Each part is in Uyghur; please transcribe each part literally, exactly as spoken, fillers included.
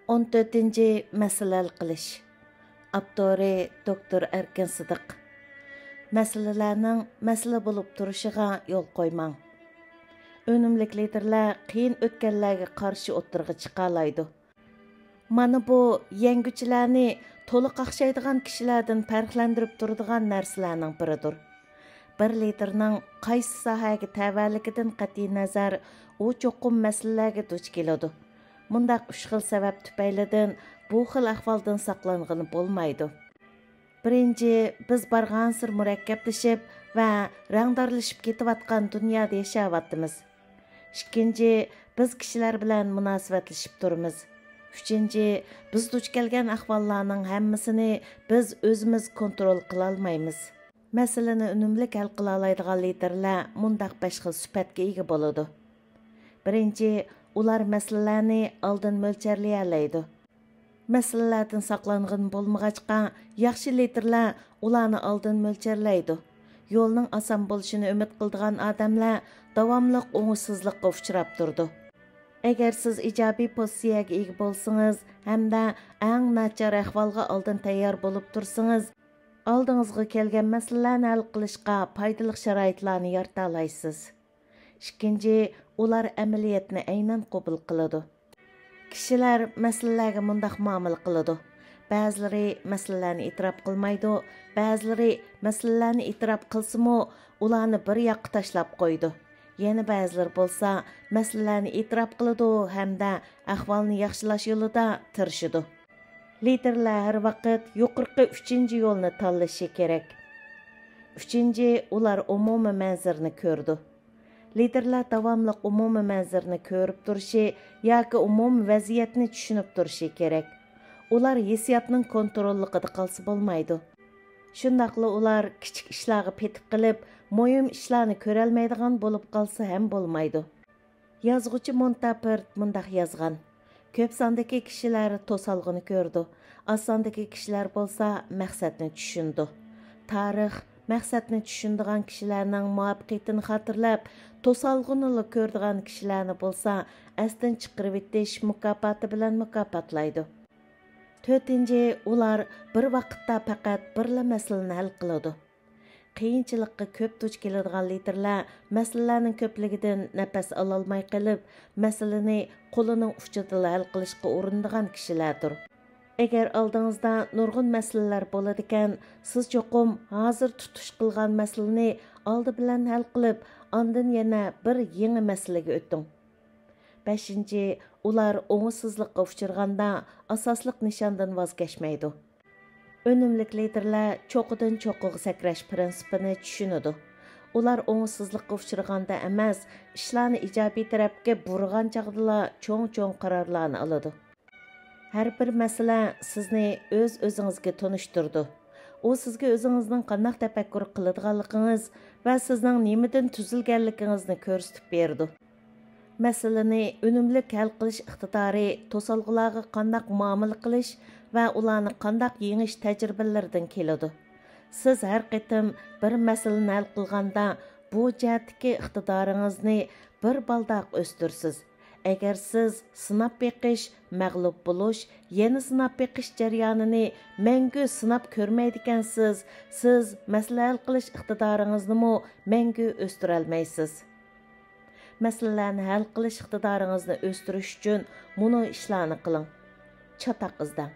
ئون تۆتىنچى مەسىلە ھەل قىلىش. ئاپتورى دوكتور ئەركىن سىدىق. مەسىلىلەرنىڭ مەسىلە بولۇپ تۇرۇشىغا يول قويماڭ. ئۈنۈملۈك لىدېرلەر قىيىن ئۆتكەللەرگە قارشى ئوتتۇرىغا چىقالايدۇ. مانا بۇ يەڭگۈچىلەرنى تولا قاقشايدىغان كىشىلەردىن پەرقلەندۈرۈپ تۇرىدىغان نەرسىلەرنىڭ بىرىدۇر. بىر لىدېرنىڭ قايسى ساھەگە تەۋەلىكىدىن قەتئىينەزەر، ئۇ چوقۇم مەسىلىلەرگە دۇچ كېلىدۇ. مۇنداق ئۈچ خىل سەۋەب تۈپەيلىدىن بۇ خىل ئەھۋالدىن ساقلانغىلى بولمايدۇ. بىرىنچى، بىز بارغانسېرى مۇرەككەپلىشىپ ۋە رەڭدارلىشىپ كېتىۋاتقان دۇنيادا ياشاۋاتىمىز. ئىككىنچى، بىز كىشىلەر بىلەن مۇناسىۋەتلىشىپ تۇرىمىز. ئۈچىنچى، بىز دۇچ كەلگەن ئەھۋاللارنىڭ ھەممىسىنى بىز ئۆزىمىز كونترول قىلالمايمىز. مەسىلىنى ئۈنۈملۈك ھەل قىلالايدىغان لىدېرلەر مۇنداق بەش خىل سۈپەتكە ئىگە بولىدۇ. بىرىنچى، ئۇلار مەسىلىلەرنى ئالدىن مۆلچەرلىيەلەيدۇ. مەسىلىلەردىن ساقلانغىلى بولمىغاچقا، ياخشى لىدېرلەر ئۇلارنى ئالدىن مۆلچەرلەيدۇ. يولنىڭ ئاسان بولۇشىنى ئۈمىد قىلىدىغان ئادەملەر داۋاملىق ئوڭۇشسىزلىققا ئۇچراپ تۇرىدۇ. ئەگەر سىز ئىجابىي پوزىتسىيەگە ئىگە بولسىڭىز ھەمدە ئەڭ ناچار ئەھۋالغا ئالدىن تەييار بولۇپ تۇرسىڭىز، ئالدىڭىزغا كەلگەن مەسىلىلەرنى ھەل قىلىشقا پايدىلىق شارائىتلارنى يارىتالايسىز. ئىككىنچى، ئۇلار ئەمەلىيەتنى ئەينەن قوبۇل قىلىدۇ. كىشىلەر مەسىلىلەرگە مۇنداق مۇئامىلە قىلىدۇ. بەزىلىرى مەسىلىلەرنى ئېتىراپ قىلمايدۇ، بەزىلىرى مەسىلىلەرنى ئېتىراپ قىلسىمۇ، ئۇلارنى بىر ياققا تاشلاپ قويىدۇ. يەنە بەزىلىرى بولسا مەسىلىلەرنى ئېتىراپ قىلىدۇ ھەمدە ئەھۋالنى ياخشىلاش يولىدا تىرىشىدۇ. لىدېرلەر ھەر ۋاقىت يۇقىرىقى ئۈچىنچى يولنى تاللىشى كېرەك. ئۈچىنچى، ئۇلار ئومۇمىي مەنزىرىنى كۆرىدۇ. لىدېرلەر داۋاملىق ئومۇمىي مەنزىرىنى كۆرۈپ تۇرۇشى ياكى ئومۇمىي ۋەزىيەتنى چۈشىنىپ تۇرۇشى كېرەك. ئۇلار ھېسسىياتنىڭ كونتروللۇقىدا قالسا بولمايدۇ. شۇنداقلا ئۇلار كىچىك ئىشلارغا پېتىپ قېلىپ، مۇھىم ئىشلارنى كۆرەلمەيدىغان بولۇپ قالسا ھەم بولمايدۇ. يازغۇچى مونتاپېرت مۇنداق يازغان: «كۆپ ساندىكى كىشىلەر توسالغۇنى كۆرىدۇ، ئاز ساندىكى كىشىلەر بولسا مەقسەتنى چۈشىنىدۇ. تارىخ مەقسەتنى چۈشىنىدىغان كىشىلەرنىڭ مۇۋەپپەقىيىتىنى خاتىرىلەپ، توسالغۇنىلا كۆرىدىغان كىشىلەرنى بولسا ئەستىن چىقىرىۋېتىش مۇكاپاتى بىلەن مۇكاپاتلايدۇ.» تۆتىنچى، ئۇلار بىر ۋاقىتتا پەقەت بىرلا مەسىلىنى ھەل قىلىدۇ. قىيىنچىلىققا كۆپ دۇچ كېلىدىغان لىدېرلەر مەسىلىلەرنىڭ كۆپلۈكىدىن نەپەس ئالالماي قېلىپ، مەسىلىنى قولىنىڭ ئۇچىدىلا ھەل قىلىشقا ئۇرۇنىدىغان كىشىلەردۇر. ئەگەر ئالدىڭىزدا نۇرغۇن مەسىلىلەر بولىدىكەن، سىز چوقۇم ھازىر تۇتۇش قىلغان مەسىلىنى ئالدى بىلەن ھەل قىلىپ، ئاندىن يەنە بىر يېڭى مەسىلىگە ئۆتۈڭ. بەشىنچى، ئۇلار ئوڭۇشسىزلىققا ئۇچرىغاندا ئاساسلىق نىشاندىن ۋاز كەچمەيدۇ. ئۈنۈملۈك لىدېرلەر چوققىدىن چوققىغا سەكرەش پىرىنسىپىنى چۈشىنىدۇ. ئۇلار ئوڭۇشسىزلىققا ئۇچرىغاندا ئەمەس، ئىشلارنى ئىجابىي تەرەپكە بۇرىغان چاغدىلا چوڭ-چوڭ قارارلارنى ئالىدۇ. ھەر بىر مەسىلە سىزنى ئۆز-ئۆزىڭىزگە تونۇشتۇرىدۇ. ئۇ سىزگە ئۆزىڭىزنىڭ قانداق تەپەككۇر قىلىدىغانلىقىڭىز ۋە سىزنىڭ نېمىدىن تۈزۈلگەنلىكىڭىزنى كۆرسىتىپ بېرىدۇ. مەسىلىنى ئۈنۈملۈك ھەل قىلىش ئىقتىدارى توسالغۇلارغا قانداق مۇئامىلە قىلىش ۋە ئۇلارنى قانداق يېڭىش تەجرىبىلىرىدىن كېلىدۇ. سىز ھەر قېتىم بىر مەسىلىنى ھەل قىلغاندا، بۇ جەھەتتىكى ئىقتىدارىڭىزنى بىر بالداق ئۆستۈرىسىز. ئەگەر سىز سىناپ بېقىش، مەغلۇپ بولۇش، يەنە سىناپ بېقىش جەريانىنى مەڭگۈ سىناپ كۆرمەيدىكەنسىز، سىز مەسىلە ھەل قىلىش ئىقتىدارىڭىزنىمۇ مەڭگۈ ئۆستۈرەلمەيسىز. مەسىلىلەرنى ھەل قىلىش ئىقتىدارىڭىزنى ئۆستۈرۈش ئۈچۈن مۇنۇ ئىشلارنى قىلىڭ. چاتاق ئىزدەڭ.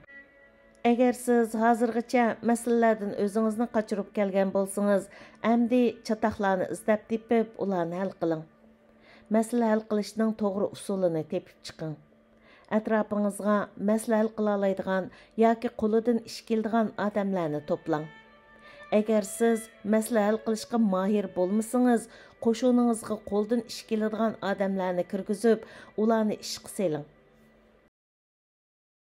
ئەگەر سىز ھازىرغىچە مەسىلىلەردىن ئۆزىڭىزنى قاچۇرۇپ كەلگەن بولسىڭىز، ئەمدى چاتاقلارنى ئىزدەپ تېپىپ، ئۇلارنى ھەل قىلىڭ. مەسىلە ھەل قىلىشنىڭ توغرا ئۇسۇلىنى تېپىپ چىقىڭ. ئەتراپىڭىزغا مەسىلە ھەل قىلالايدىغان ياكى قولىدىن ئىش كېلىدىغان ئادەملەرنى توپلاڭ. ئەگەر سىز مەسىلە ھەل قىلىشقا ماھىر بولمىسىڭىز، قوشۇنىڭىزغا قولدىن ئىش كېلىدىغان ئادەملەرنى كىرگۈزۈپ، ئۇلارنى ئىشقا سېلىڭ.